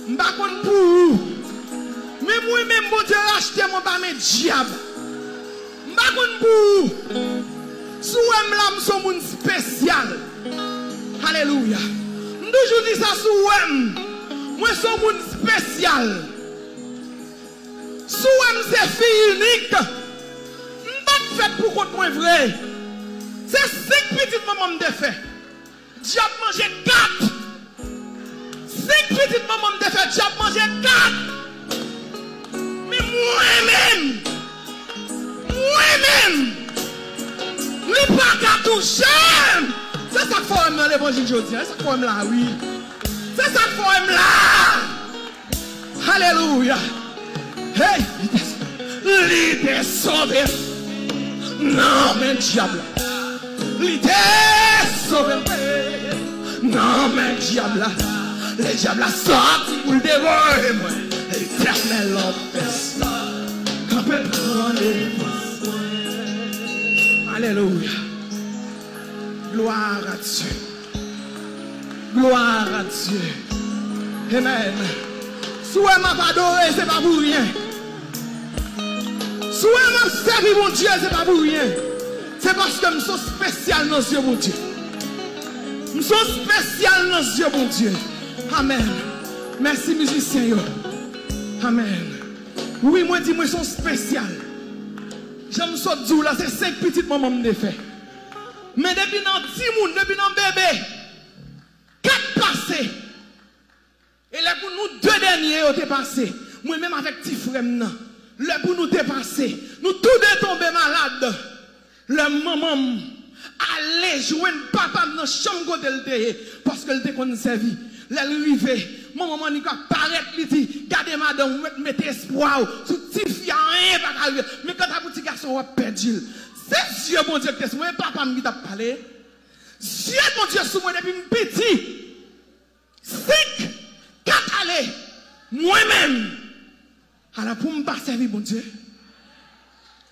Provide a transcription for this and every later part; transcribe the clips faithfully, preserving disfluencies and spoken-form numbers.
M pa konn pou ou. Men mwen menm, Bondye rachte m anba men dyab. M pa konn pou ou. Si w wè m la, m se yon moun espesyal. Alelouya. M toujou di sa, si w wè m, mwen se yon moun espesyal. Si w wè m se fi inik, m pa t fèt pou kont mwen vre. Se senk pitit manman m te fè. Dyab manje kat. Senk pitit manman m te fè, dyab manje kat. Men mwen menm, mwen menm, li pa ka touche m. Se sa k fè w wè m nan levanjil jodi a. Se sa k fè w wè m la, wi. Se sa k fè w wè m la. Alelouya. Hey, li te, li te sove m nan men dyab la. Li te sove m nan men dyab la. Lè dyab la sòti pou l devore mwen, Letènèl an pèsòn kanpe pran defans mwen. Alelouya. Gloire à Dieu. Gloire à Dieu. Amen. Si w wè m ap adore, se pa pou ryen. Si w wè m ap sèvi Bondye, se pa pou ryen. Se paske m se yon espesyal nan zye Bondye. M se yon espesyal nan zye Bondye. Amen. Mèsi mizisyen yo. Amen. Wi, mwen di mwen se yon espesyal. Jan m sot di w la, se senk pitit manman m te fè. Men depi nan timoun, depi nan bebe, kat pase. E lè pou nou de dènye yo te pase, mwen menm avèk ti frè m nan, lè pou nou te pase, nou tou de tonbe malad. Lè manman m ale jwenn papa m nan chanm kote l te ye, paske l te konn sèvi. Lè l rive, manman m annik ap parèt, li di, "Gade madanm, ou mèt mete espwa w sou tifi a, anyen pa ka rive. Men kanta pou ti gason, w ap pèdi l." Se zye Bondye ki te sou mwen, e papa m ki t ap pale. Zye Bondye sou mwen depi m piti. Senk, kat ale, mwen menm. Alò, pou m pa sèvi Bondye,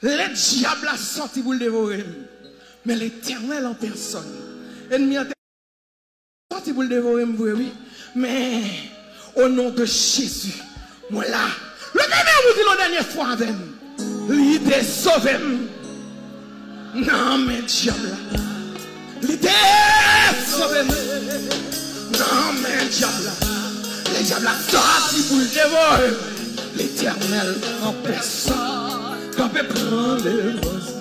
lè dyab la sòti pou l devore m, men Letènèl an pèsòn, ènmi an te sòti pou l devore m vre, wi. Men, o non de Jezi, mwen la. Leve men w pou di l yon dènye fwa avè m. Li te sove m nan men dyab la. Li te sove m nan men dyab la. Lè dyab la sòti pou l devore m, Letènèl an pèsòn kanpe pran devans.